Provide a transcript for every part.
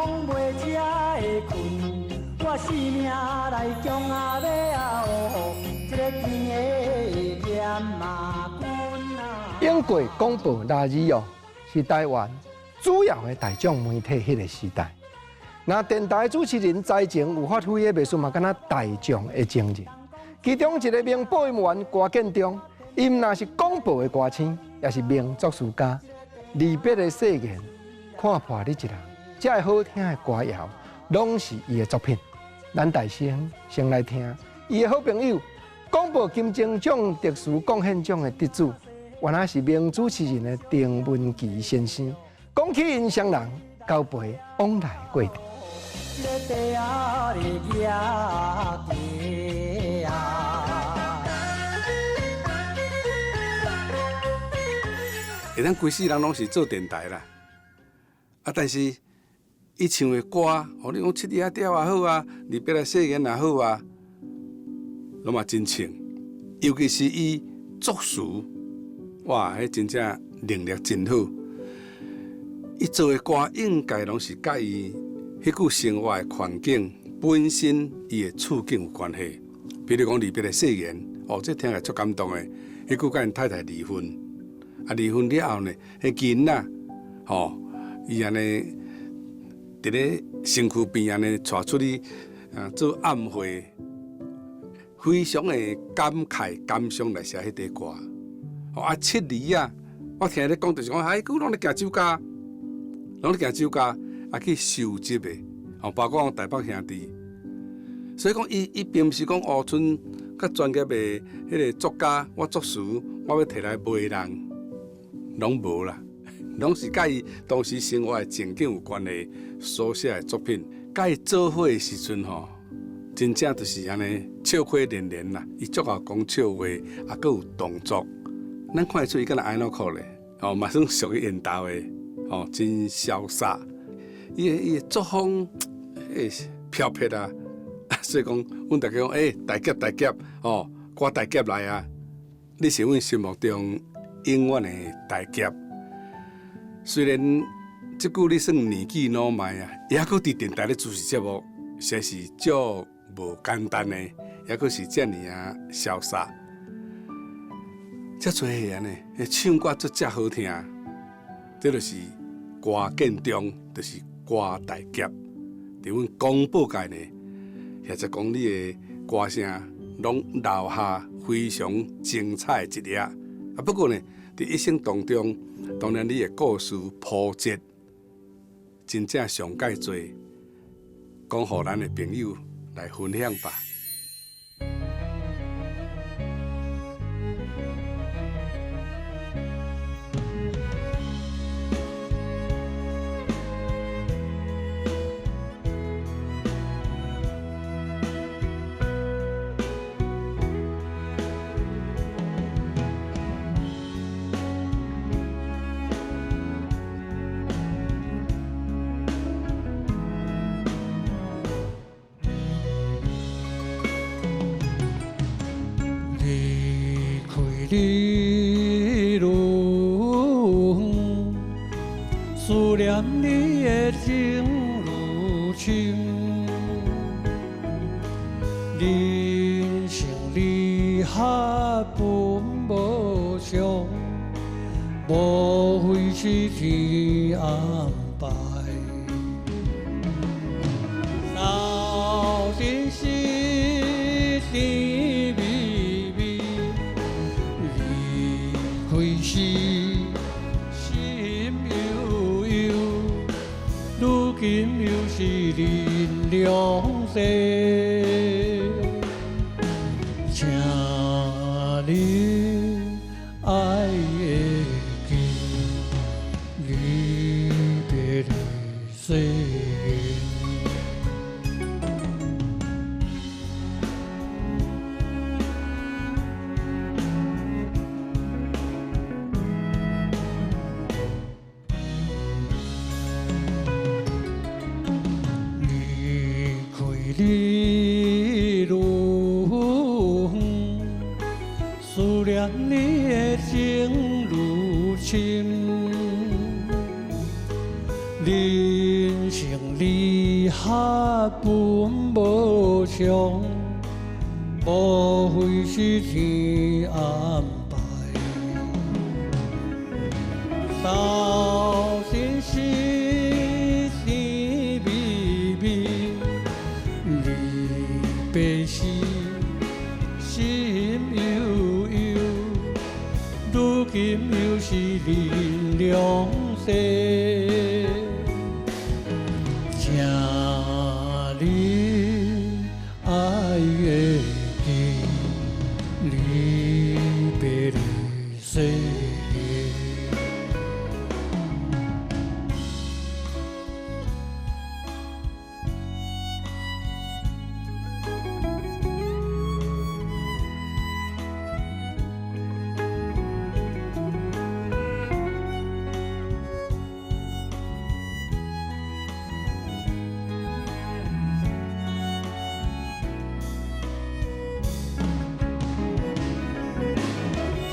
講袂才會睏，我性命來強啊欲啊哦，這個甜的鹽仔棍啊。英國廣播拉里奧是台灣主要的大眾媒體彼個時代。那電台主持人才情有發揮的，袂輸嘛，敢若大眾的情人。其中一個名播音員郭建中，伊毋但是廣播的歌星，也是名作詞家。離別的誓言，看破你一人，這个好聽的歌謠，攏是伊的作品。咱大聲先來聽伊的好朋友，廣播金鐘獎特殊貢獻獎的得主，原來是名主持人的丁文琪先生。講起𪜶雙人交陪往來過程。會當規世人攏是做電台啦，啊！但是伊唱的歌，哦，你講七里仔鳥也好啊，離別的誓言也好啊，攏嘛真唱。尤其是伊作詞，哇，彼真正能力真好。伊做的歌應該攏是佮伊彼句生活的環境本身伊的處境有關係。比如講離別的誓言，哦，這聽起來足感動的。彼句佮𪜶太太離婚。啊！離婚了後呢，彼囡仔吼，伊按呢佇咧身軀邊按呢帶出去啊，做暗會，非常的感慨感傷來寫彼塊歌。哦啊，七里仔，我聽咧講就是講，哎，佮攏咧行酒家，攏咧行酒家，啊去收集的，哦，包括台北兄弟。所以講，伊伊並毋是講哦，賰較專業的彼個作家，我作詞，我欲提來賣人。攏無啦，攏是佮伊當時生活的情景有關係所寫的作品。佮伊做伙的時陣吼，真正就是按呢笑話連連啦。伊足𠢕講笑話，啊，閣有動作，咱看會出伊敢若按怎可咧？哦，嘛算屬於緣投的，哦，真瀟灑。伊的伊的作風，欸，飄撇啊，所以講，阮逐家講，欸，大俠大俠，哦，郭大俠來啊！你是阮心目中永遠的大俠。雖然這久你算年紀老邁啊，猶閣佇電台咧主持節目，實在是足無簡單的，猶閣是遮爾仔瀟灑。遮濟個按呢，唱歌足遮好聽，這就是郭建中，就是郭大俠。佇阮廣播界呢，或者講你的歌聲，攏留下非常精彩的一頁。啊，不過呢，佇一生當中，當然你的故事波折，真正上蓋濟，講予咱的朋友來分享吧。離開你愈遠，思念你的情愈深。人生離合本無常，無非是天安排。到底是甜蜜蜜，離開時心悠悠，如今又是恁兩世，請你愛會記，離別的誓言。離開你。本無常，無非是天安排。斗陣時甜蜜蜜，離別時心悠悠。如今又是恁兩世，請你愛會記，離別的誓言。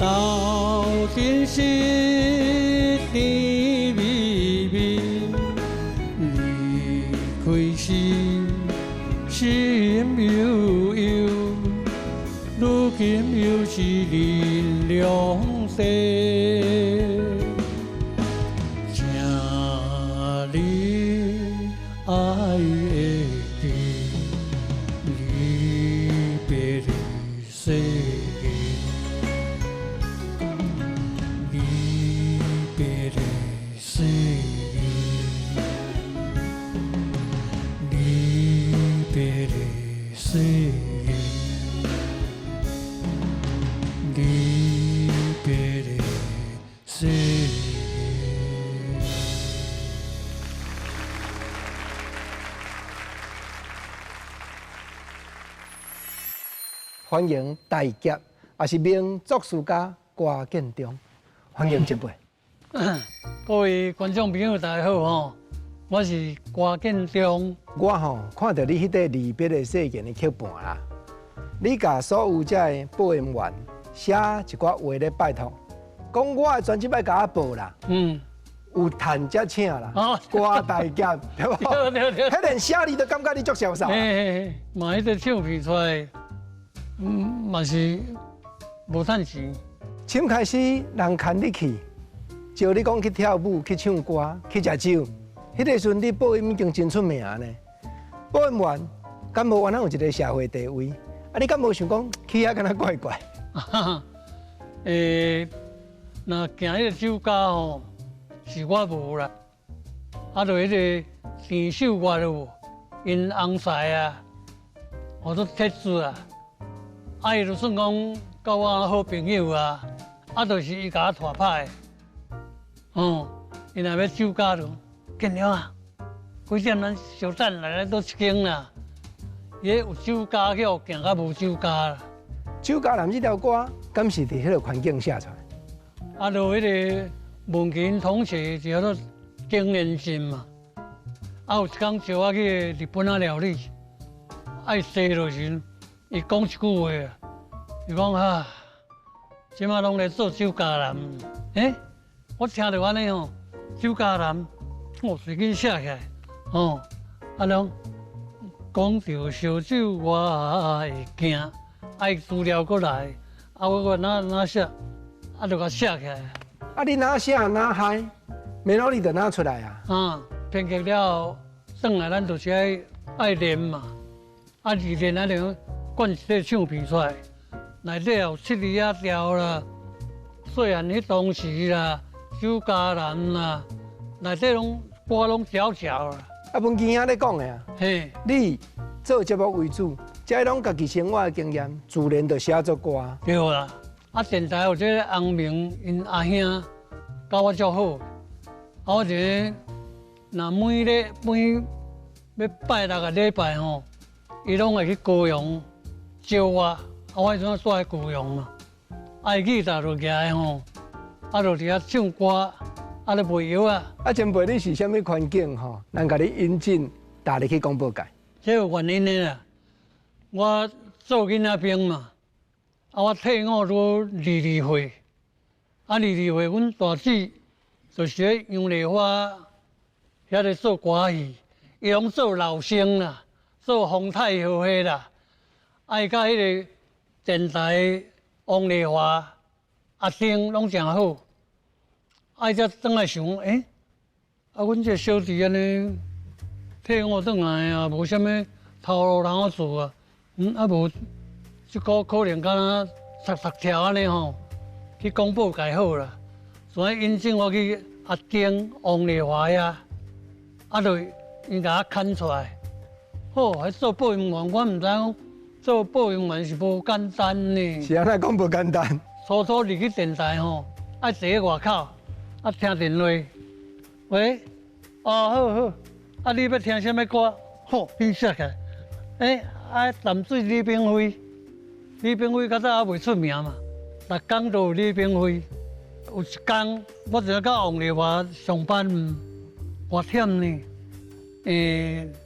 斗陣時甜蜜蜜，離開時心悠悠。如今又是恁兩世，請你愛會記，離別的誓言。離別的誓言，離別的誓言，離別的誓言。歡迎大俠，也是名作詞家郭建中，歡迎前輩。各位觀眾朋友，大家好吼，我是郭建中。我吼看著你彼個離別的誓言的曲盤啦，你共所有這个播音員寫一寡話咧拜託，講我的專輯愛共我報啦。有趁才請啦。郭大俠，對無？對對對。彼連寫你都感覺你足瀟灑。嘿，嘛，彼個唱片出來，嘛是無趁錢。先開始人牽你去，招你講去跳舞、去唱歌、去食酒。彼個時陣你播音已經真出名呢。播音員敢無原來有一個社會地位？啊，你敢無想講去遐敢若怪怪？若行彼個酒家吼，是我無啦。啊，就彼個鄭秀月有無？𪜶翁婿啊，號做鐵子啊。啊，伊就算講佮我好朋友啊，啊，就是伊共我拖拍的。哦，伊若欲酒家就建良啊，幾點咱相等來咱佗一間啦。伊彼有酒家去予行甲無酒家啦。酒家男這條歌，敢是佇彼個環境寫出來？啊，就彼個文琴同學就叫做丁連心嘛。啊，有一工招我去日本仔料理，愛坐落時，伊講一句話啊，伊講啊，這馬攏咧做酒家男。欸，我聽著按呢吼，酒家男，我隨緊寫起來，吼，啊攏講著燒酒我會驚，啊伊資料閣來，啊我閣哪寫，啊就共寫起來。啊你哪寫哪嗨，melody就哪出來啊？啊，編劇了後，轉來咱就是愛練嘛，啊二練啊就灌一個唱片出來，內底有七字仔調啦，細漢彼當時啦，酒家男啦，內底攏歌攏調調啦。啊，文琪兄咧講的啊，嘿，你做節目為主，這攏家己生活的經驗，自然就寫作歌。對啦，啊，電台有這個洪明𪜶阿兄，佮我足好，啊，我一個若每禮每欲拜六個禮拜吼，伊攏會去高雄招我，啊，我彼陣住佇高雄嘛，啊，伊吉他就舉來吼，啊，就佇遐唱歌，啊，咧賣藥啊。啊，前輩，你是啥物環境吼？人共你引進帶你去廣播界？這有原因的啦。我做囡仔兵嘛，啊，我退伍都22歲，啊，22歲，阮大姊就是咧楊麗花遐咧做歌戲，伊攏做老生啦。做風采好伙啦。啊，伊佮彼個電台王麗華、阿丁攏誠好。啊，伊才轉來想，欸，啊，阮這個小弟按呢替我轉來啊，無啥物頭路通好做啊。啊無，這個可能敢若讀讀跳按呢吼，去廣播界好啦。所以引進我去阿丁、王麗華遐，啊，就𪜶共我牽出來。好，彼做播音員，我毋知講做播音員是無簡單呢。是按怎講無簡單？初初入去電台吼，愛坐佇外口，啊聽電話。喂，哦好好，啊你欲聽啥物歌？好，你寫起來。欸，啊淡水李炳輝，李炳輝較早猶未出名嘛，逐工都有李炳輝。有一工，我就佮王麗華上班，偌忝呢。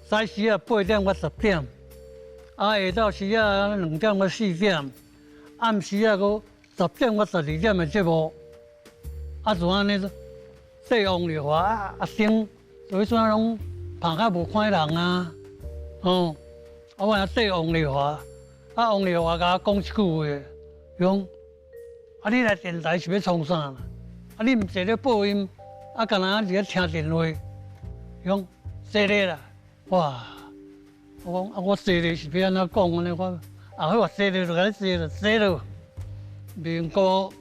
早時啊8點到10點，啊下晝時啊2點到4點，暗時啊閣10點到12點的節目，啊就按呢說王麗華啊阿星，所以陣攏拍甲無看人啊，吼，啊我也說王麗華，啊王麗華共我講一句話，伊講，啊你來電台是欲創啥啦？啊你毋坐咧播音，啊干焦佇咧聽電話，伊講坐咧啦，哇！我講啊我坐咧是欲按怎講按呢？我啊好啊，坐咧就共你坐啦，坐落。民國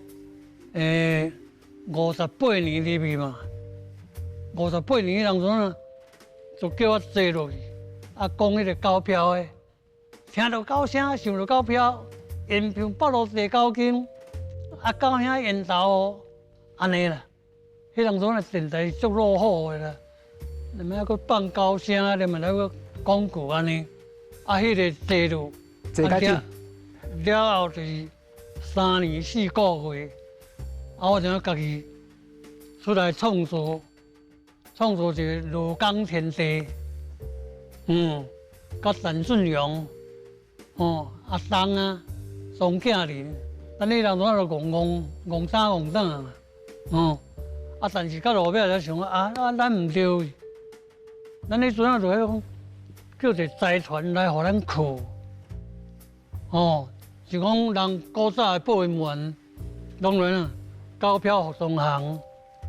58年入去嘛，58年彼當陣啊，就叫我坐落去，啊講彼個狗票的，聽著狗聲，想著狗票，延平北路第九間，啊狗兄緣投按呢啦。彼當陣啊電台足落後的啦，你們還閣放狗聲，你們還閣廣告按呢，啊彼個坐落，坐較久，了後就是3年4個月，啊我就家己出來創作，創作一個羅江天地，佮陳俊陽，哦阿東啊，莊敬林，咱彼當陣就戇戇戇膽戇膽嘛，哦，啊但是到落尾才想啊啊咱毋對，咱彼陣啊就彼講叫一個財團來予咱靠，哦，是講人古早的播音員，當然啊，狗票服裝行、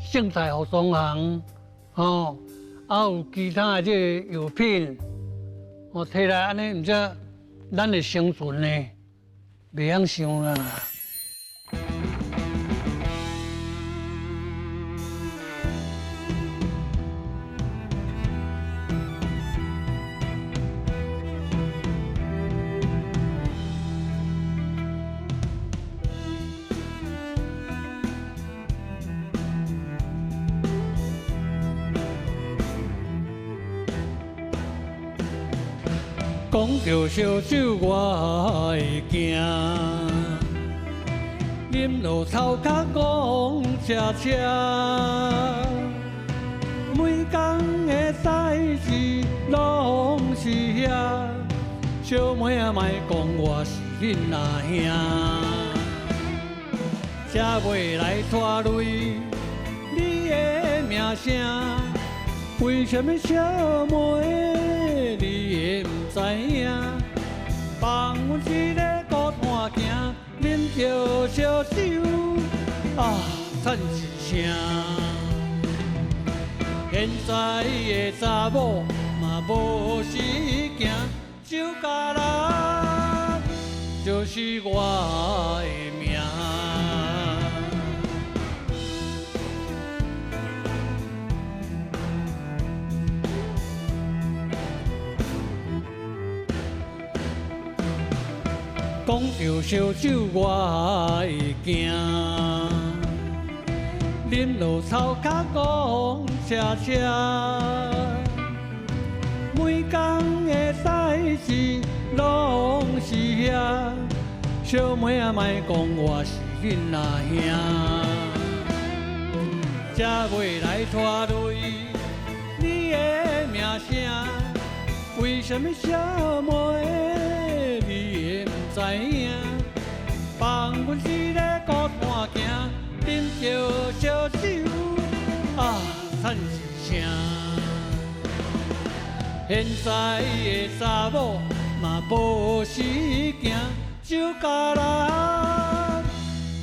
聖泰服裝行，哦，啊有其他的這個藥品，哦，提來按呢，毋知咱會生存呢，袂曉想啦。講著燒酒我會驚，啉落頭殼講車車，每工的代誌攏是遐，小妹仔莫講我是恁阿兄，才袂來拖累你的名聲，為啥物小妹你會毋知影？放阮一个孤單行，啉著燒酒啊，嘆一聲。現在的查某嘛無時行，酒駕人就是我的命。講著燒酒我會驚，啉落頭殼講車車，每工的代誌攏是遐，小妹仔莫講我是恁阿兄，才袂來拖累你的名聲，為啥物小妹你會毋知影？放阮一个孤單行，啉著燒酒啊，嘆一聲。現在的查某嘛無時行，酒家人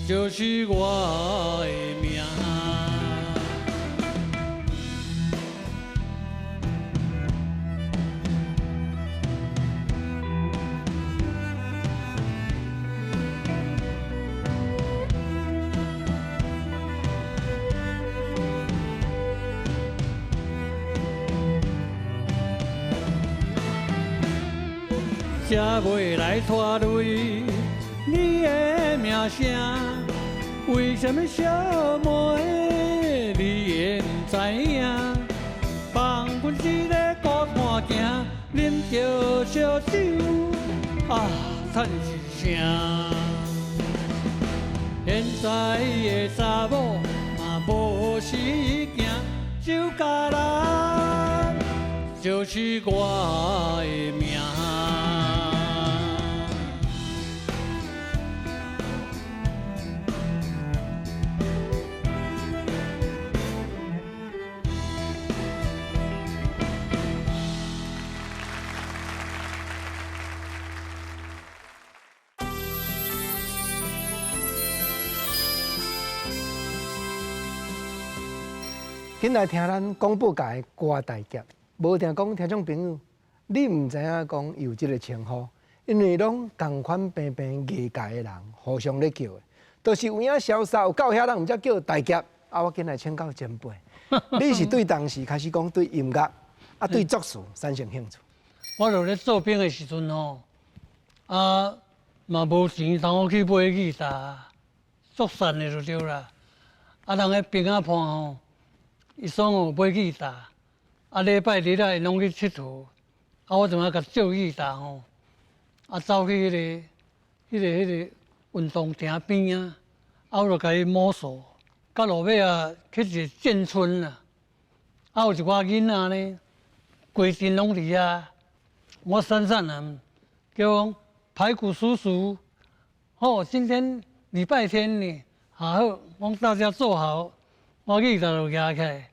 就是我的命。才袂來拖累你的名聲，為什麼小妹你會毋知影？放阮一个孤單行，啉著燒酒啊，嘆一聲。現在的查某嘛無時行，酒家人就是我的命。緊來聽咱廣播界的歌大俠，無定講聽眾朋友，你毋知影講有這個稱呼，因為攏仝款平平藝界的人互相咧叫的，就是有影瀟灑有夠遐人毋才叫大俠。啊，我緊來請教前輩，你是對當時開始講對音樂啊對作詞產生興趣？我落咧做兵的時陣吼，啊嘛無錢通好去買吉他，作散的就對啦。啊，人彼兵仔伴吼。伊爽哦買吉他，啊禮拜日啊，𪜶攏去𨑨迌，啊我就啊共借吉他吼，啊走去彼個運動場邊啊，啊我就共伊摸索，到落尾啊去一個眷村啊，啊有一寡囡仔呢，規陣攏佇遐，我閃閃啊，叫講排骨叔叔，吼今天禮拜天呢，好，我講大家坐好。我吉他就舉起來，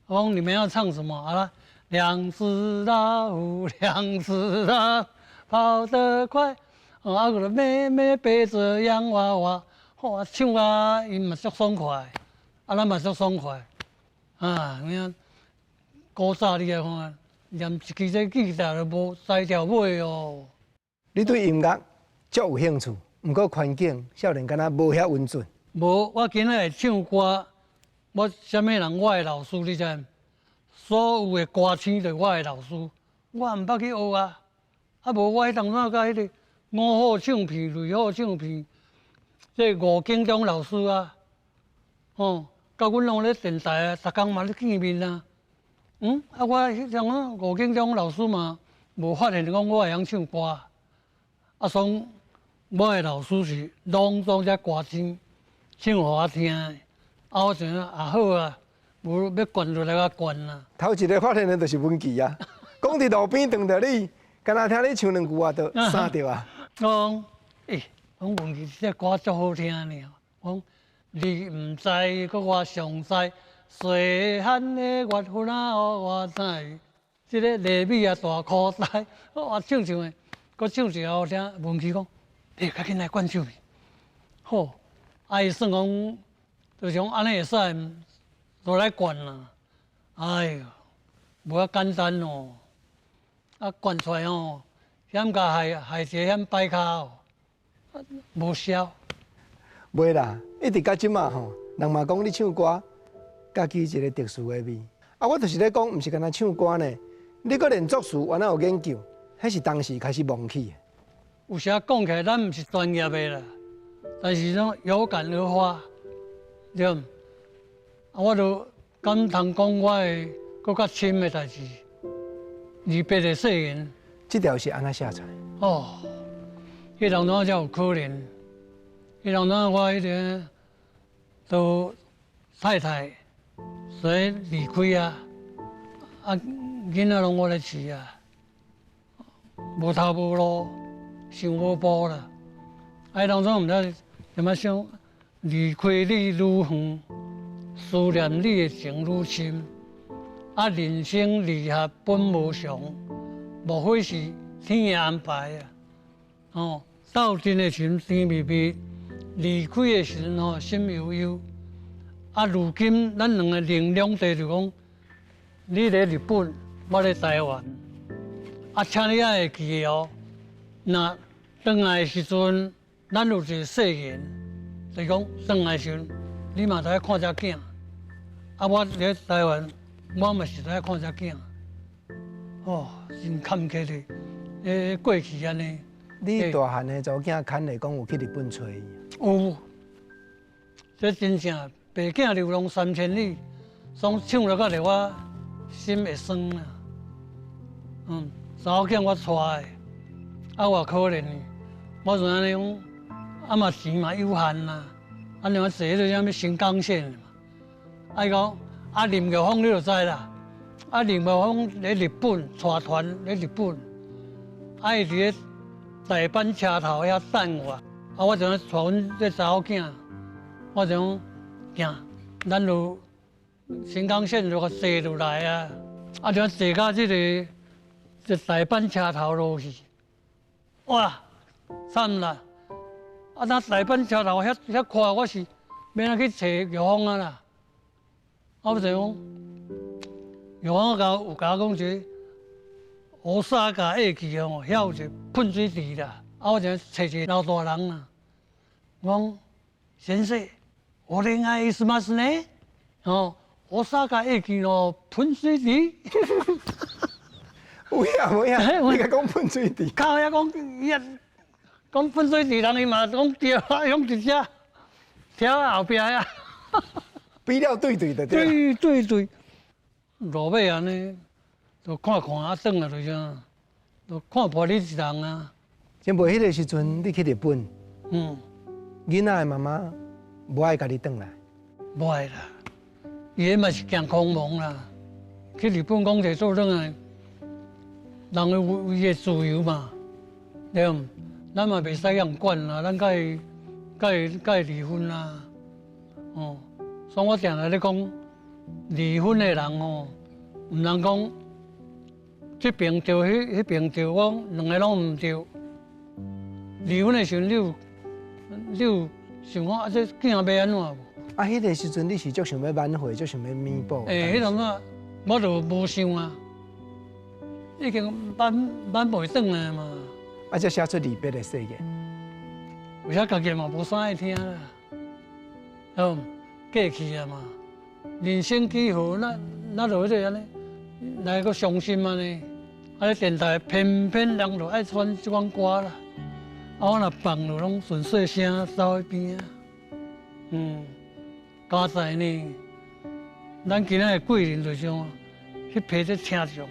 我講你們要唱什麼？啊，兩隻老虎，兩隻老虎跑得快，哦，啊個妹妹背著洋娃娃，吼，唱啊，𪜶嘛足爽快，啊，咱嘛足爽快，啊，有影古早你來看，連一支這吉他都無才調買哦。你對音樂足有興趣，毋過環境少年敢若無遐溫存。無，我今仔會唱歌。我啥物人？我的老師，你知無？所有的歌星就是我的老師，我毋捌去學啊。啊，無我彼當陣佮彼个五虎唱片、雷虎唱片，這個吳景中老師啊，吼，佮阮攏咧電台啊，逐工嘛咧見面啊。嗯，啊，我彼陣啊，吳景中老師嘛無發現講我會曉唱歌，啊，所以我的老師是攏總這歌星唱予我聽的。啊，我想啊，好啊，無欲灌就來共灌啦。頭一個發現的就是文琪啊，講佇路邊撞著你，敢若聽你唱兩句啊，就啥著啊。我講，欸，講文琪這歌足好聽呢。我講，你毋知，閣我尚知，細漢的月份啊，我知，這個厘米啊大箍袋，我唱唱的，閣唱一下我聽。文琪講，欸，較緊來灌唱去。好，啊，伊算講。就是講按呢會使，就來灌啦。哎喲，無遐簡單哦。啊，灌出來哦，險共害害一个險擺跤哦，無痟。袂啦，一直到這馬吼，人嘛講你唱歌，家己一個特殊的味。啊，我就是咧講，毋是干焦唱歌呢。你閣連作詞原來有研究，彼是當時開始萌起的。有時講起來，咱毋是專業的啦，但是講有感而發。對，啊，我就敢通講我的閣較深的代誌，離別的誓言。這條是按怎寫出來？哦，彼當陣才有可憐，彼當陣我彼個都太太隨離開啊，啊，囡仔攏我咧飼啊，無頭無路，想無步啦。啊，彼當陣毋知怎麼想。離開你愈遠，思念你的情愈深。啊，人生離合本無常，莫非是天的安排啊？哦，斗阵的时阵甜蜜蜜，离开的时阵吼心悠悠。啊，如今咱两个零两地就讲，你咧日本，我咧台湾。啊，请你爱会记得哦，若转来的时阵，咱有一个誓言，就是讲转来的时阵，你嘛著爱看遮囝。啊，我咧台湾，我嘛是著爱看遮囝。哦，真坎坷的，过去按呢。你大汉的查某囝牵来讲有去日本揣伊？有，这真正白囝流浪三千里，总唱落到咧我心会酸啊。嗯，查某囝我带的，啊偌可怜的，我就按呢讲，啊嘛钱嘛有限啦，啊你讲坐彼个啥物新干线嘛，啊伊讲啊林玉峰你就知啦，啊林玉峰咧日本带团咧日本，啊伊伫咧大阪车头遐等我，啊我就带阮这查某囝，我就讲行，咱就新干线就坐落来啊，啊就坐到这个这大阪车头落去，哇，惨啦！啊，那大阪车头遐遐快，我是欲按怎去揣玉峰啊啦？啊，我就讲，玉峰甲有共我讲一个乌沙甲下去哦，遐有一个喷水池啦。啊，我就揣一个老大人啦，我讲先生，お願いしますね。哦，大阪駅の噴水池。有影無影？你共講噴水池？靠遐講，伊啊講噴水池，人伊嘛講對啊，用直接跳後壁遐。比了對對的對。對對對，落尾按呢，就看看啊，轉來就啥，就看破你一人啊。前輩彼个時陣，你去日本，囡仔的媽媽無愛共你轉來？無愛啦，伊彼嘛是驚空亡啦。去日本講者做轉來，人有伊的自由嘛，對毋？咱嘛袂使予人管啦，咱共伊、共伊、共伊離婚啦，哦。所以我定定咧講，離婚的人吼，毋通講這邊對，彼邊對，我兩个攏毋對。離婚的時陣，你有想講啊？這囝欲按怎無？啊，彼个時陣你是足想欲挽回，足想欲彌補。欸，彼陣仔我就無想啊，已經挽挽袂轉來嘛。啊，才寫出離別的誓言。有啥家己嘛無啥愛聽啦，好，過去啊嘛，人生幾何，咱就彼個按呢，來閣傷心按呢。啊，咧電台偏偏人就愛選這款歌啦，啊，我若放落攏順細聲走彼邊啊。嗯，佳哉呢，咱今仔的貴人就是講，彼批這聽眾，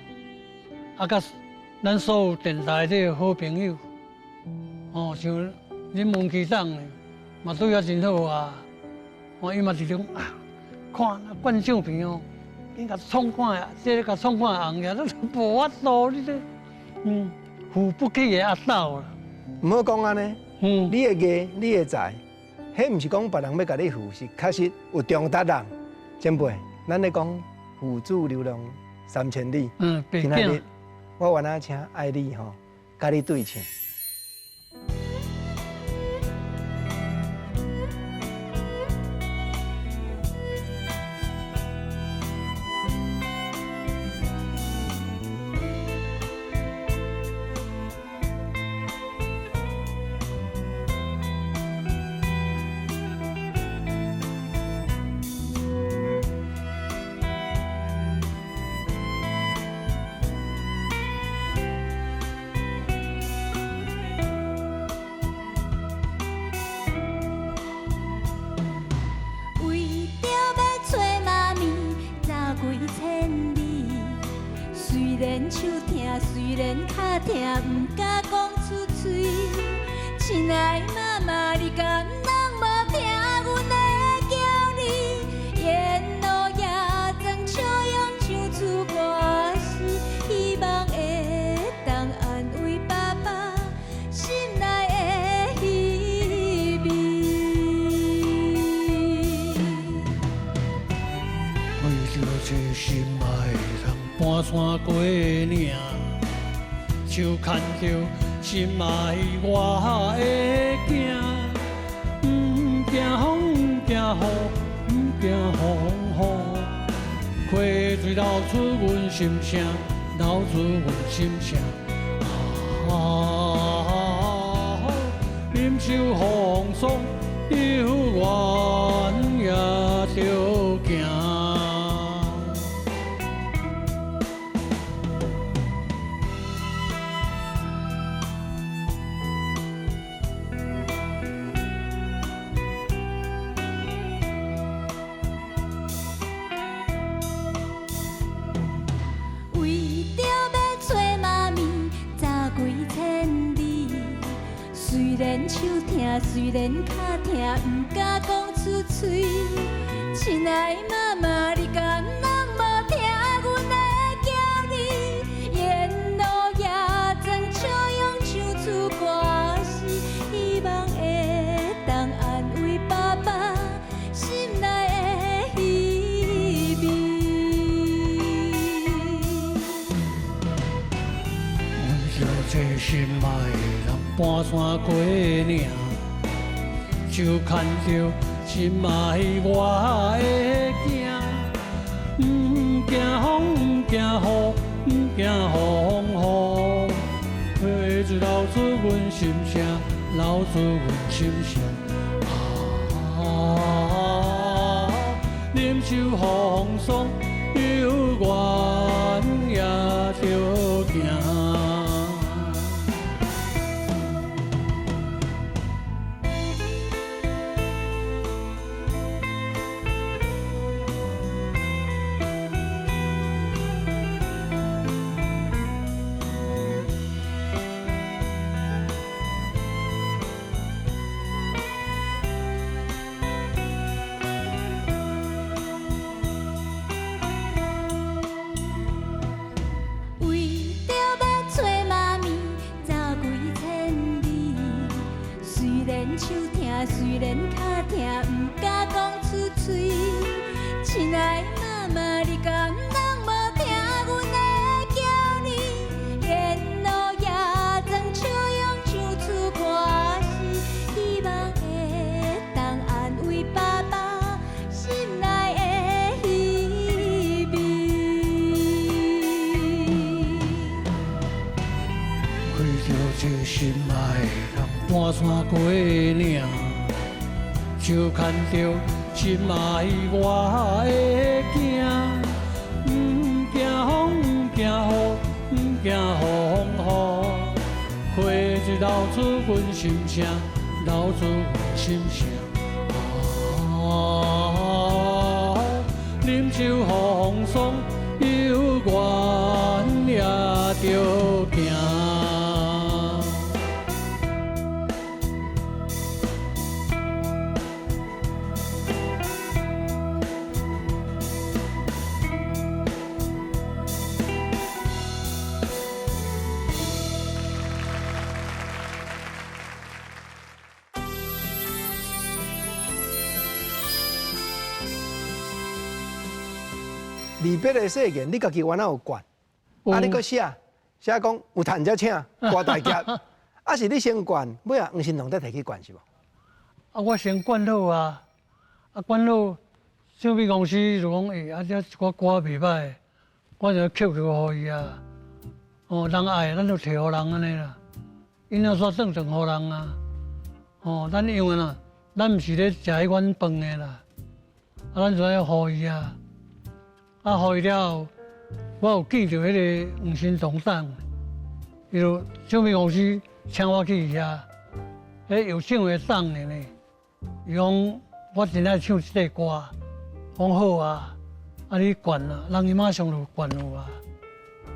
啊，佮咱所有電台這個好朋友，哦，像恁文琪長呢，嘛對我真好啊。哦，伊嘛是講啊，看灌唱片哦，你共創看，這個共創看紅起來，你無法度，你這，付不起的阿斗啦。毋好講按呢，你的藝，你的才，彼毋是講別人欲共你付，是確實有重擔人。前輩，咱咧講父子流浪三千里，今仔日我原來請愛你吼，佮你對唱。心愛的人搬山過嶺，手牵著心爱我的囝，毋惊风，毋惊雨，毋惊风雨，溪水流出阮心声，流出阮心声。啊，忍受风霜，犹原也著行。虽然手疼，虽然跤疼，毋敢讲出嘴。亲爱妈妈，你敢拢无听阮的叫你？沿路也装笑容，唱出歌词，希望会当安慰爸爸心内的稀微。为著这心爱的人搬山过岭，手牵著心爱我的囝，毋惊风，毋惊雨，毋惊风雨，溪水流出阮心声，流出阮心声。啊，忍受风霜，犹原也著行。手疼，虽然跤疼，毋敢讲出嘴。亲爱妈妈，你敢拢无听阮的叫你？沿路也装笑容，唱出歌词，希望会当安慰爸爸心内的稀微。为著这心爱的人搬山过岭，手牵著心爱我的囝，毋惊风，毋惊雨，毋惊风雨，溪水流出阮心声，流出阮心声。啊，忍受风霜，犹原也著行。离别的誓言，你家己原来有管，啊，你阁写写讲有趁才请歌大侠，啊是你先管，尾仔黄新龙再提去管是无？啊，我先管好啊，啊管好，唱片公司就讲，欸，啊这一寡歌袂歹，我就扣扣予伊啊。哦，人爱，咱就提予人按呢啦，𪜶若煞转转予人啊。哦，咱因为啦，咱毋是咧食彼款饭的啦，啊，咱就爱予伊啊。啊，予伊了后，我有见著彼个黄新董长，伊就唱片公司请我去伊遐，彼药厂的送的呢。伊讲我真爱唱这个歌，讲好啊，啊你管啊，人伊马上就管有啊。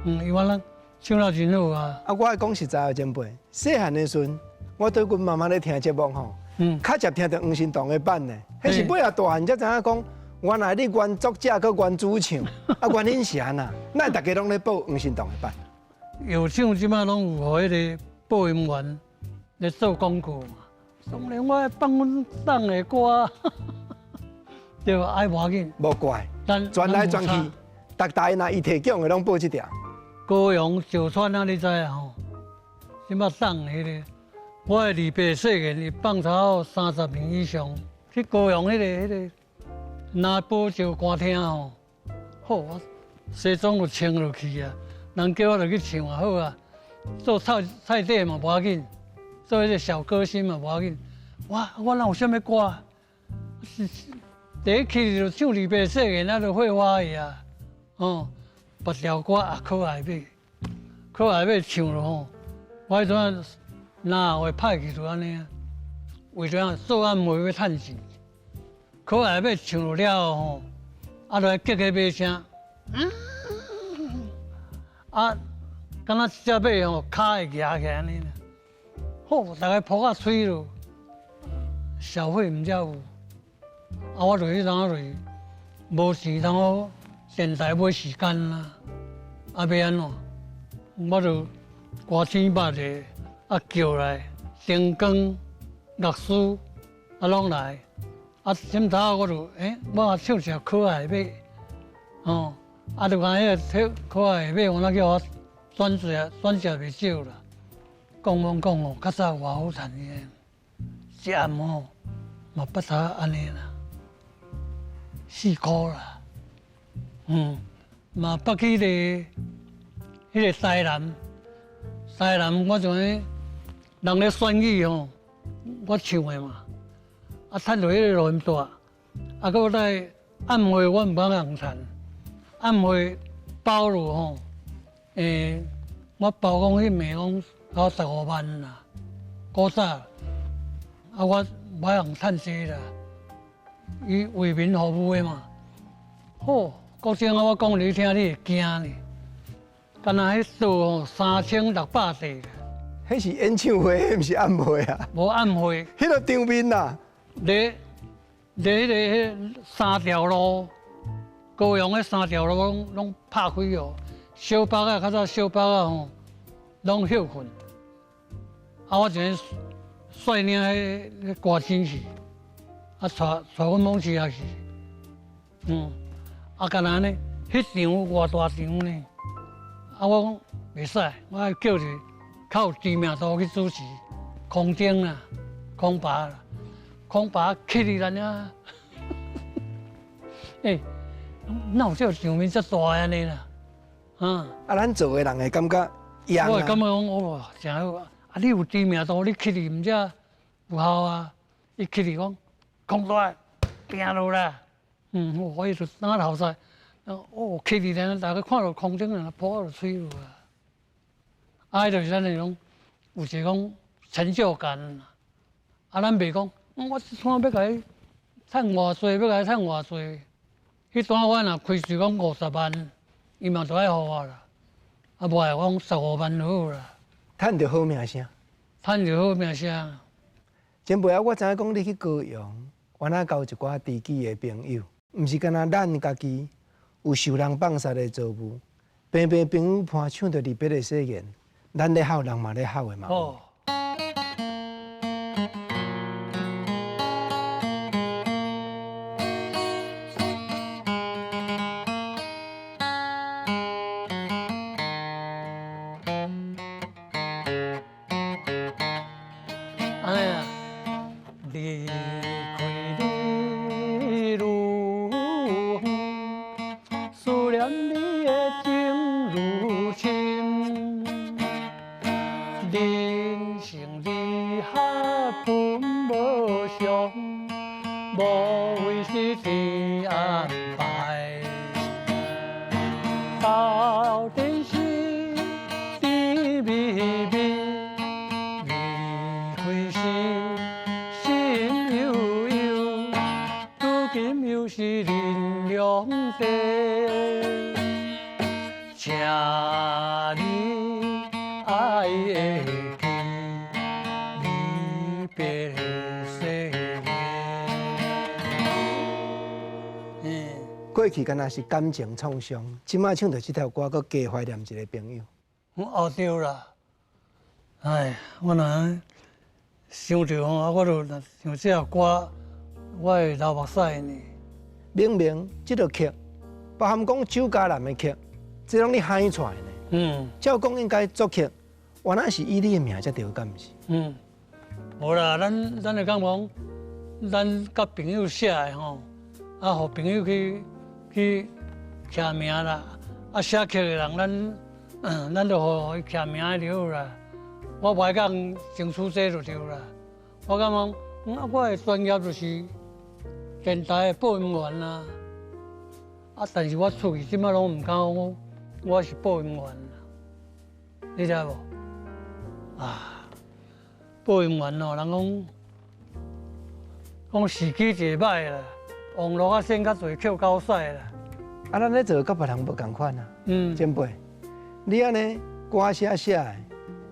伊话咱唱了真好啊。啊，我爱讲实在的前辈，细汉的时阵，我对阮妈妈咧听节目吼，较捷听著黄新栋的版呢。彼是尾仔大汉才知影讲。原来你原作者佮原主唱，啊原因是按怎？咱大家拢咧报黄新栋的版。药厂这摆拢有予彼个播音员咧做广告嘛。当然我爱放阮党的歌，对吧？爱无要紧。无怪。转来转去，逐台若伊提奖的拢报这条。高雄石川啊，你知啊吼？這擺送彼个，我的二伯細個，伊放差30年以上，去高雄彼个拿寶石歌廳吼，好，我西裝就穿落去啊，人叫我就去唱啊，好啊，做菜菜底嘛無要緊，做彼个小歌星嘛無要緊，我哪有啥物歌？是第一去就唱二伯細個，那就會發去啊，哦，別條歌也可愛買，可愛買唱了吼。我彼陣哪會歹去就按呢啊？為啥做暗暝欲趁錢？可愛欲唱落了後吼，啊，來結個馬聲，啊，敢若一隻馬吼，跤會舉起來按呢啦。好，逐个噗仔吹落，小費毋才有。啊，我就彼當就是無錢通好電台買時間啦，啊，欲按怎？我就歌星捌者，啊叫來燈光、樂師啊攏來，啊點頭我就我也唱一首可愛馬，哦，啊就講彼個可愛馬，我那叫我轉食轉食袂少啦。講講講哦，較早偌好趁的，一暗吼嘛捌差按呢啦，4箍啦，嘛捌去彼个台南。台南我像彼人咧選舉吼，我唱的嘛，啊，趁著彼个錄音帶，啊，閣來暗會我毋敢共趁，暗會包落吼，我包講彼暝講頭15萬啦，古早，啊，我無通趁濟啦，伊為民服務的嘛，好，國政啊，我講你聽，你會驚呢。敢若彼桌吼3600塊，彼是演唱會，毋是暗會啊。無暗會，彼个場面啦。咧咧彼个三條路，高雄彼三條路攏拍開哦。小北仔較早小北仔吼，攏歇睏。啊，我一个率領彼歌星去，啊，帶阮某婿也去，啊，敢若按呢，彼場偌大場呢？啊，我講袂使，我愛叫一個較有知名度去主持，空中啦，空巴啦，空巴去哩咱遐，哪有這個場面遮大按呢啦？啊！啊，咱做的人會感覺，我會感覺講哇，誠好啊！啊，你有知名度，你去哩毋才有效啊！伊去哩講，空大拼落啦，我伊就當頭賽。哦，去哩咧，逐个看著空中人噗仔就吹落啊！啊，彼就是咱那種有一個講成就感。啊，咱袂講，我這段欲共伊趁偌濟，欲共伊趁偌濟。彼段我若開喙講50萬，伊嘛都愛予我啦。啊，無愛講15萬就好啦。趁著好名聲。趁著好名聲。前輩啊，我知影講你去高雄，原來交一寡知己的朋友，毋是干焦咱家己。有受人放殺的遭遇，平平朋友伴唱著離別的誓言，咱咧哭，人嘛咧哭的嘛。哦。哎呀，離開你愈遠，思念你的情愈深，人生離合本無常，無非是天安排。到底是甜蜜蜜，離開時心悠悠，如今又是恁兩地，請你愛會記離別誓言。過去敢若是感情創傷，這擺唱著這條歌，閣加懷念一個朋友。哦對啦，哎，我若想著吼，啊，我就若想這首歌，我會流目屎呢。明明這个曲，包含講酒家男的曲，這攏你喊出來呢。照講應該作曲，原來是以你的名才對，敢毋是？嗯，無啦，咱會感覺講，咱佮朋友寫的吼，啊，予朋友去簽名啦，啊，寫曲的人，咱就予伊簽名就好啦。我無愛共人爭取這就對啦。我感覺講，我的專業就是電台的播音員啊。啊，但是我出去這擺攏毋敢講我是播音員啦，你知無？啊，播音員哦，人講時機一個歹啦，網路啊線較濟，扣狗屎啦。啊，咱咧做佮別人無仝款啊。前輩，你按呢歌寫寫的，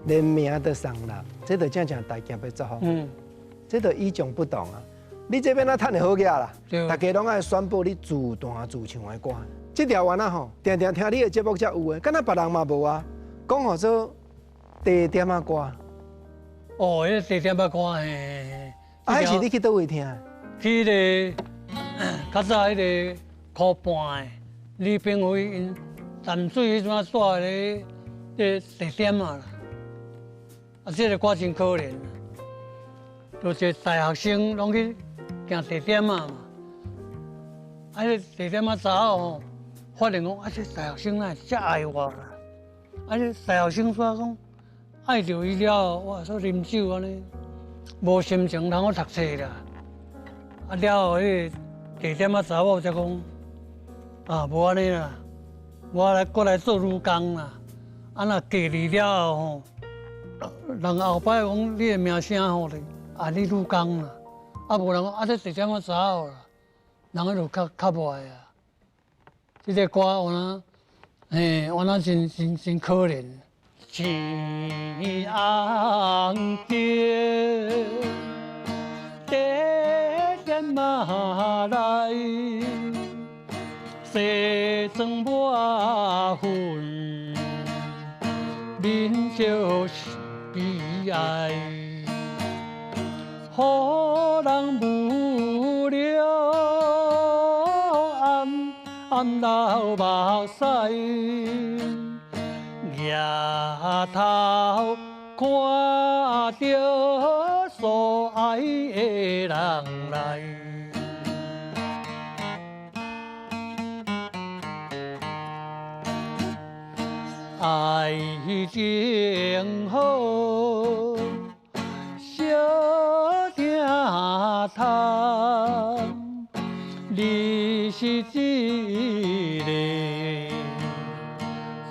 連名都送人，這就真正大業的作風。這就與眾不同啊！你這邊啊趁會好額啦，大家攏愛宣布你自彈自唱的歌。這條原啊吼，定定聽你的節目才有的，敢若別人嘛無啊。講號做茶點仔歌。哦，彼個茶點仔歌嘿。啊，彼是你去佗位聽？去彼個較早彼個箍半的李炳輝𪜶淡水彼陣仔住咧咧茶點仔啦。啊，這個歌真可憐，就是大學生攏去行茶點仔嘛。啊，彼茶點仔查某吼，發現講啊，這大學生哪會遮愛我啦？啊，這大學生煞講愛著伊了後，我說啉酒按呢，無心情通好讀冊啦。啊了後，彼個茶點仔查某才講啊，無按呢啦，我來過來做女工啦。啊，若嫁你了後吼，人後擺講你的名聲吼，啊，你女工啦。啊，無人講啊，這茶點仔查某啦，人彼就較無愛啊。這個歌有哪，嘿，有哪真真真可憐。青紅燈，茶點仔來，西裝抹粉，面笑是悲哀，予人無聊，暗暗流目屎。抬頭看著所愛的人來，愛情好，相疼痛，你是一個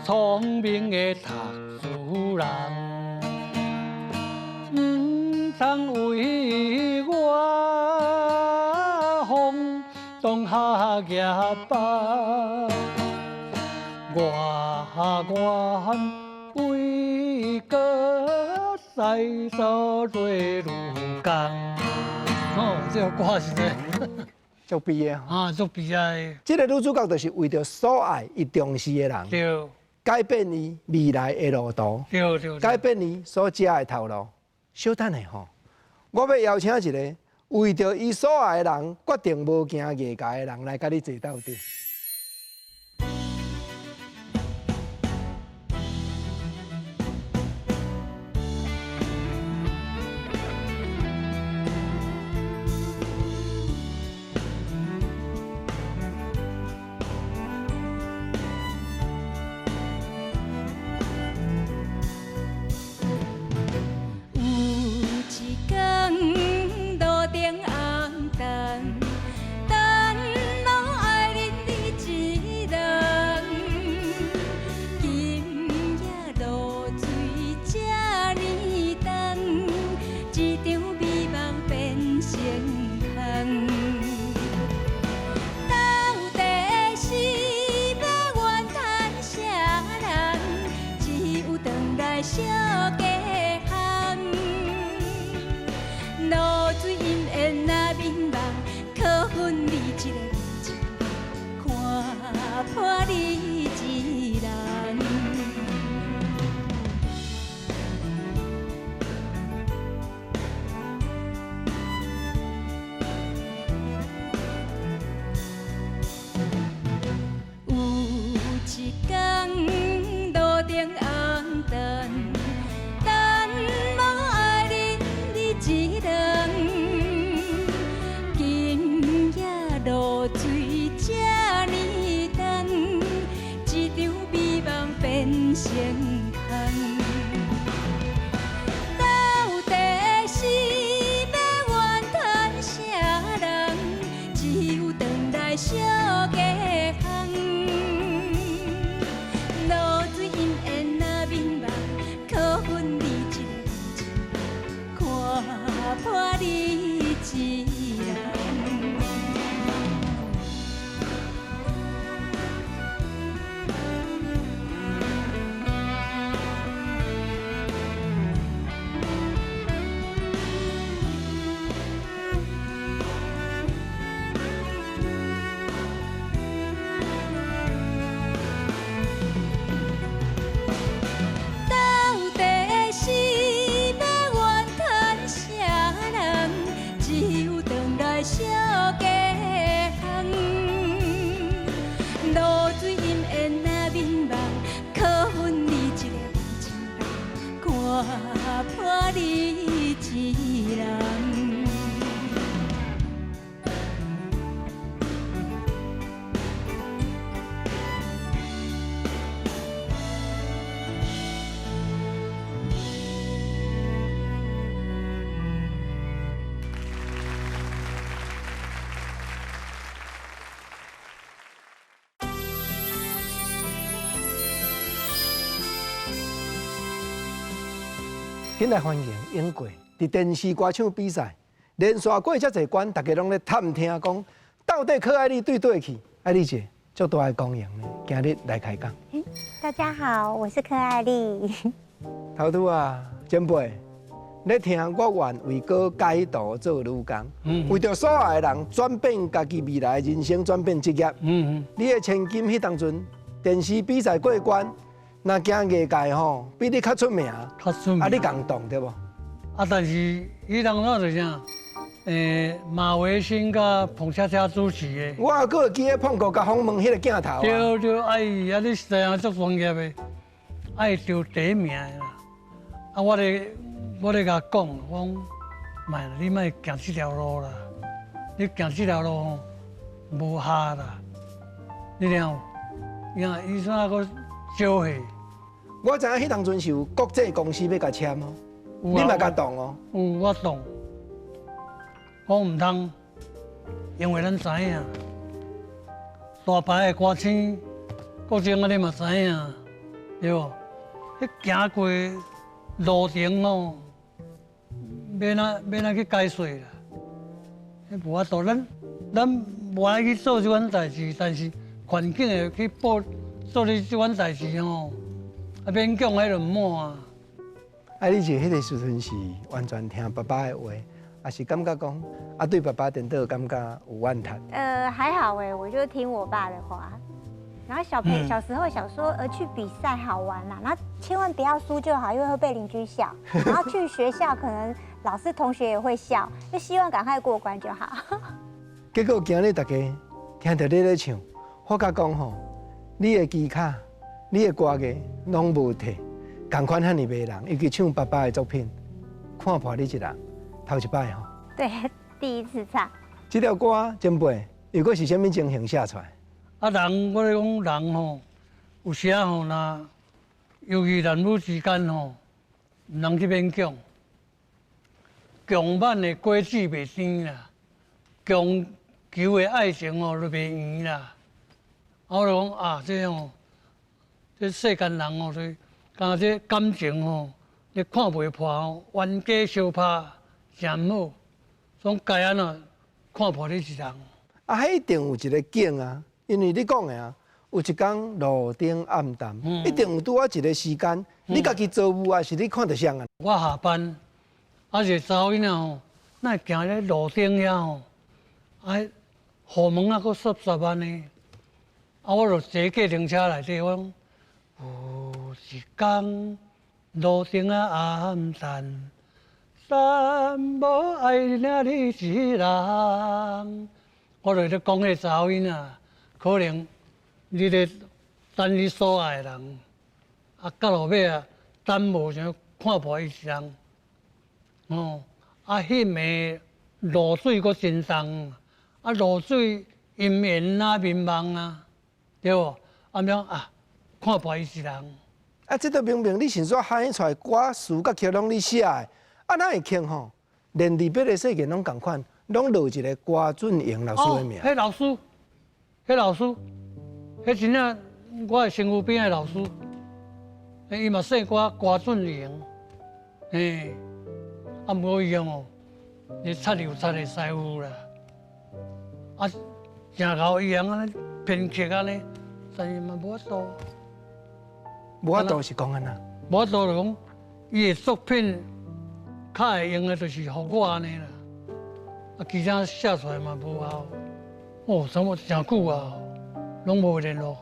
聰明的讀書人，毋通為我放蕩學業吧，我願為國再做女工。哦，這個歌是這。足悲的。啊，足悲哀。這個女主角就是為著所愛伊重視的人，改變伊未來的路途，改變伊所食的頭路。稍等下吼，我欲邀請一個為著伊所愛的人，決定無驚外界的人來佮你坐鬥陣。有一天路灯紅燈，露水這呢重，一場美夢變成空。到底是欲怨叹啥人？只有转來小家巷。露水陰緣若眠夢，可阮你一个看破你一人。到底是欲怨叹啥人？只有转來小家巷。露水陰緣若眠夢，可阮你一个看破你一人。緊來歡迎永貴佇電視歌唱比賽，連續過遮濟關，大家攏咧探聽講，到底柯愛麗對佗去？愛麗姐，足大的光榮呢，今日來開講。大家好，我是柯愛麗。頭拄啊，前輩，咧聽我願為哥改道做女工，為著所愛的人轉變家己未來人生，轉變職業。你的千金彼當陣電視比賽過關。若行藝界吼，比你較出名，較出名。啊，你共動對無？啊，但是彼當陣就是啥？馬維新佮彭恰恰主持的。我閣會記得碰過佮訪問彼個鏡頭。對對，哎呀，你實在足專業的，愛著第一名的啦。啊，我咧共講，我講，莫啦，你莫行這條路啦，你行這條路吼無效啦。你聽有？伊講伊煞閣招氣。我知影彼當陣是有國際公司欲共簽哦，你嘛共動哦？有，我動。講毋通，因為咱知影，大牌的歌星，國政啊，你嘛知影，對無？彼行過路程吼，欲怎去解說啦？彼無法度，咱無愛去做這款代誌，但是環境會去報做你這款代誌吼。啊，勉強彼就毋好啊！啊，你是彼個時陣是完全聽爸爸的話，還是感覺講啊對爸爸顛倒感覺有怨嘆？還好欸，我就聽我爸的話。然後小時候想說，去比賽好玩啦，然後千萬不要輸就好，因為會被鄰居笑。然後去學校可能老師同學也會笑，就希望趕快過關就好。結果今日大家聽著你咧唱，發覺講吼，你的技巧。你的歌藝攏無退，仝款遐爾迷人，尤其唱爸爸的作品，看破你一人，頭一擺吼。對，第一次唱。這條歌前輩又閣是啥物情形寫出來？啊，人我咧講人吼，有時仔吼，若尤其男女之間吼，毋通去勉強，強挽的果子袂甜啦，強求的愛情吼就袂圓啦。啊，我就講啊，這吼。這世間人哦，就是敢若這感情吼，你看袂破吼，冤家相拍誠毋好，總該按怎看破你一人。啊，彼一定有一個景啊，因為你講的啊，有一工路燈暗淡，一定有拄仔一個時間，你家己做夢還是你看著誰啊？我下班，啊一個查某囡仔吼，哪會行咧路頂遐吼，啊，雨毛仔閣濕濕按呢，啊，我就坐計程車內底，我講。有一工路燈仔暗淡，三無愛領你一人。我就咧講彼個查某囡仔，可能你咧等你所愛的人，啊，到落尾啊，等無想看破伊一人。哦，啊，彼暝露水閣真重，啊，露水姻緣啊、面望啊，對無？啊，按啊，看破伊一人。啊，這都明明你先煞喊出來歌詞佮曲攏你寫的，啊，哪會聽吼？連離別的世間攏仝款，攏落一個郭俊榮老師的名。彼老師，彼老師，彼真正我的身軀邊的老師，伊嘛姓郭，郭俊榮，嘿，啊，毋過伊哦，伊插有插的師傅啦，啊，誠𠢕伊用按呢編曲按呢，但是嘛無法度。無法度是講按怎？無法度就講，伊的作品較會用的，就是予我按呢啦。啊，其他寫出來嘛無效。哦，什麼誠久啊，攏無聯絡。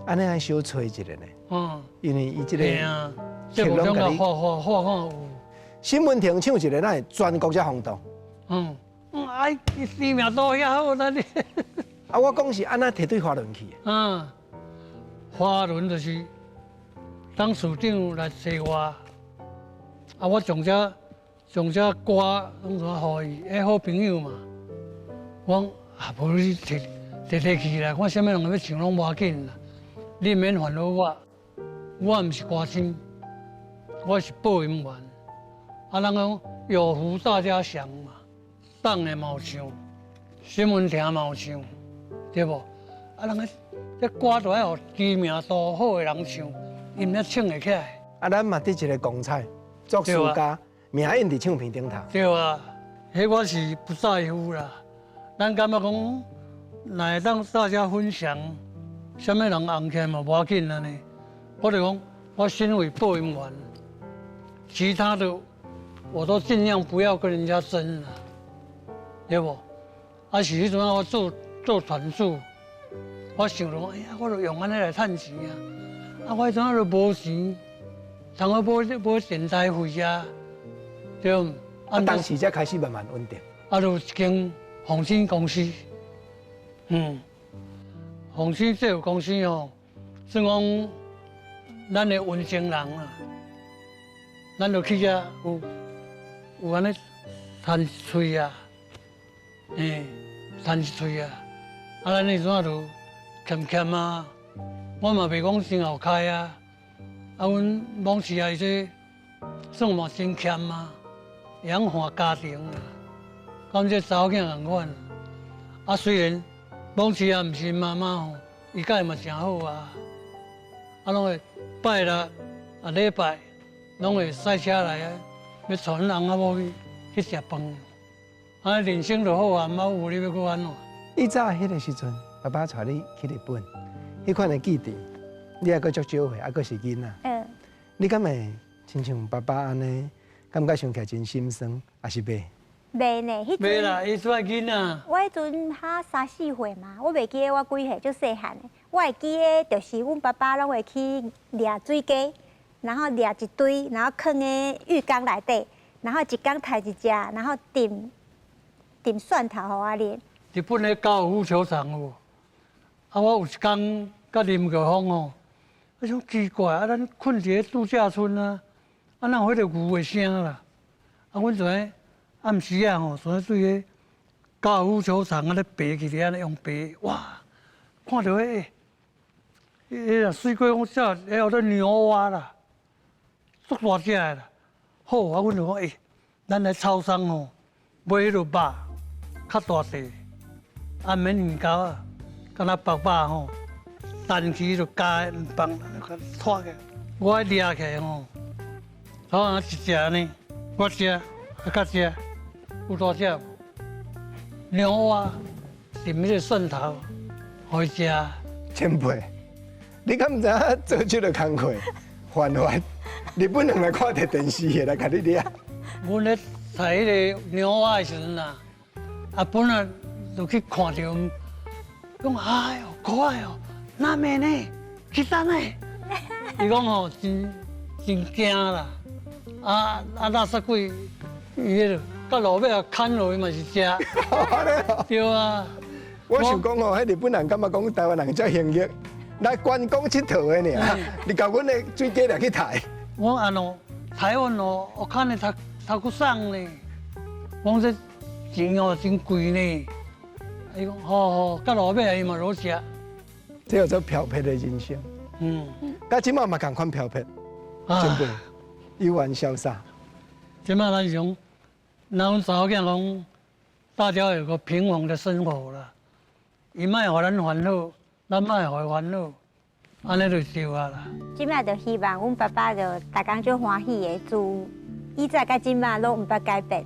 按呢愛小揣一下呢。因為伊這個。嘿啊，這無種共畫畫畫看有。沈文婷唱一個，咱會全國才轟動。哎，伊知名度遐好，咱。啊，我講是按怎提對華倫去？華倫就是董事長來找我，啊，我將這歌攏總予伊，欸，好朋友嘛。我講啊，無你提提提去啦，看啥物人欲唱攏無要緊啦。你免煩惱我，我毋是歌星，我是播音員。啊，人講有福大家享嘛，黨的嘛有唱，新聞廳嘛有唱，對無？啊，人個這歌都愛予知名度好的人唱，𪜶才唱會起來。啊，咱嘛佇一個光彩作詞家，名印佇唱片頂頭。對啊，彼我是不在乎啦。咱感覺講，若會當大家分享，啥物人紅起來嘛無要緊按呢。我就講，我身為播音員，其他的我都盡量不要跟人家爭啦，對無？啊是彼陣我做做傳主，我想著講，哎呀，我就用按呢來趁錢啊！啊，我彼陣就無錢，通好買買電台費啊，對毋？啊，當時才開始慢慢穩定。啊，就有一間鳳仙公司，鳳仙這個公司吼，算講咱的溫情人啊，咱就去遐有按呢趁一喙啊，嘿，趁一喙啊，啊，咱彼陣就欠欠啊，我嘛袂講真好開啊，啊，阮某氏啊，伊這算嘛真俭啊，會曉看家庭啊，佮這查某囝仝款，啊，雖然某氏啊，毋是媽媽吼，伊佮伊嘛誠好啊，啊，攏會拜六啊禮拜，攏會駛車來啊，欲帶阮翁仔某去食飯，啊，人生就好啊，毋捌有你欲閣按怎？以早彼個時陣，爸爸帶你去日本，彼款的記憶，你猶閣足少歲，猶閣是囡仔。你敢會親像爸爸按呢，感覺想起來真心酸，抑是袂？袂呢，彼袂啦，伊煞囡仔。我彼陣哈三四歲嘛，我袂記得我幾歲，足細漢的。我會記得就是阮爸爸攏會去掠水雞，然後掠一堆，然後囥佇浴缸內底，然後一工刣一隻，然後浸浸蒜頭予我啉。日本咧高爾夫球場有無？啊，我有一工佮林國峰吼，我想奇怪，啊，咱睏佇咧度假村啊，啊，哪有彼個牛的聲啦？啊，阮就咧暗時啊吼，就咧對彼高爾夫球場按呢爬起來，按呢用爬，哇，看著彼彼個水果講這彼叫做牛蛙啦，足大隻的啦。好，啊，阮就講，欸，咱來超商吼買彼个肉，較大塊，啊，免魚膠啊，敢若縛肉吼，單起就咬毋放，拖起來，我掠起來吼，好像一隻呢，我食，啊，較食，有大隻無？牛蛙浸彼個蒜頭，予伊食。前輩，你敢毋知影做這個工課犯法？日本人來看著電視的來共你掠。阮咧採彼個牛蛙的時陣啊，啊本來就去看著，講哎喲可愛哦，那美呢？去啥呢？伊講吼真真驚啦，啊啊垃圾鬼，伊彼個到路尾啊牽落去嘛是食。對啊。我想講吼，彼日本人感覺講台灣人遮幸運，來觀光𨑨迌的爾，你共阮的水雞掠去刣。我按哦，台灣哦，我看你讀讀過送呢，講這錢哦真貴呢。伊講好好，到落尾伊嘛落食。這叫做飄撇的人生。佮這馬嘛仝款飄撇，前輩悠然瀟灑。這馬咱想，那阮查某囝講，大家有個平衡的生活啦。伊莫予咱煩惱，咱莫予伊煩惱，按呢就對啊啦。這馬就希望阮爸爸就逐工足歡喜的，自以前到這馬攏毋捌改變，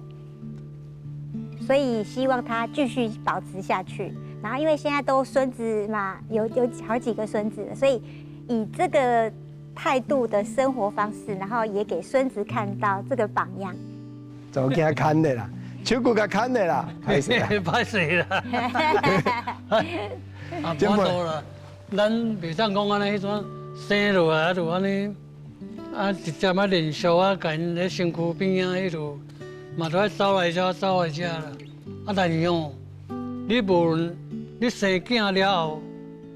所以希望他繼續保持下去。然後因為現在都孫子嘛，有好幾個孫子，所以以這個態度的生活方式，然後也給孫子看到這個榜樣。查某囝牽的啦，手骨較牽的啦，歹勢啦，歹勢啦。啊，無多啦，咱袂當講按呢彼陣生落來就按呢，啊直接啊連續啊，共𪜶咧身軀邊仔彼度，嘛都愛走來遮走來遮啦。啊，但是哦，你無論你生囝了後，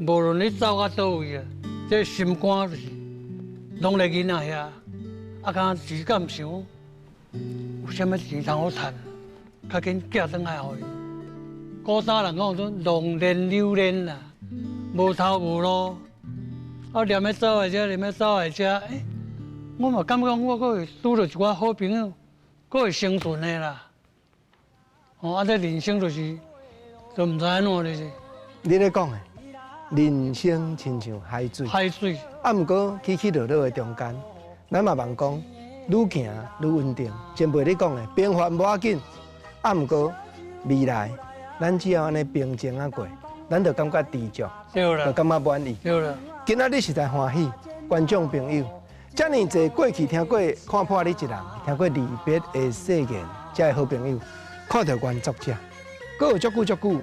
無論你走到佗位啊，這心肝就是攏咧囡仔遐，啊，敢只敢想有啥物錢通好趁，較緊寄轉來予伊。古早人講說浪練溜練啦，無頭無路，啊，躡咧走來遮，躡咧走來遮，欸，我嘛感覺我閣會拄著一寡好朋友，閣會生存的啦。哦，啊，這人生就是就毋知按怎就是。你咧講的，人生親像海水。海水。啊，毋過起起落落的中間，咱嘛望講，愈行愈穩定。前輩你講的，平凡無要緊，啊，毋過未來，咱只要按呢平靜仔過，咱就感覺知足，就感覺滿意。對啦。今仔日實在歡喜，觀眾朋友，遮爾濟過去聽過看破你一人，聽過離別的誓言，遮的好朋友，看著原作者，閣有足久足久，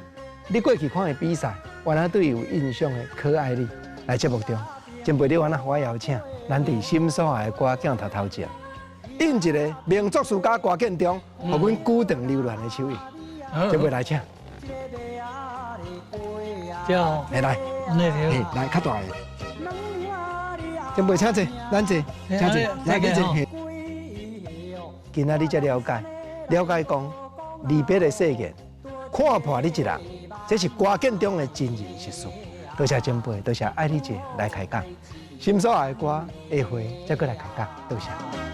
你過去看的比賽，原來對伊有印象的可愛你來節目中，前輩你原來予我邀請，咱佇心所愛的歌鏡頭頭前，印一个名作曲家歌建中，予阮久長留戀的手印，前輩來請。這樣，來來，來較大的。前輩請坐，咱坐，請坐，來去坐。今仔日才了解，了解講離別的誓言，看破你一人，這是歌建中的真人實事。多謝前輩，多謝愛你姐來開講，心所愛的歌，下回再閣來開講，多謝。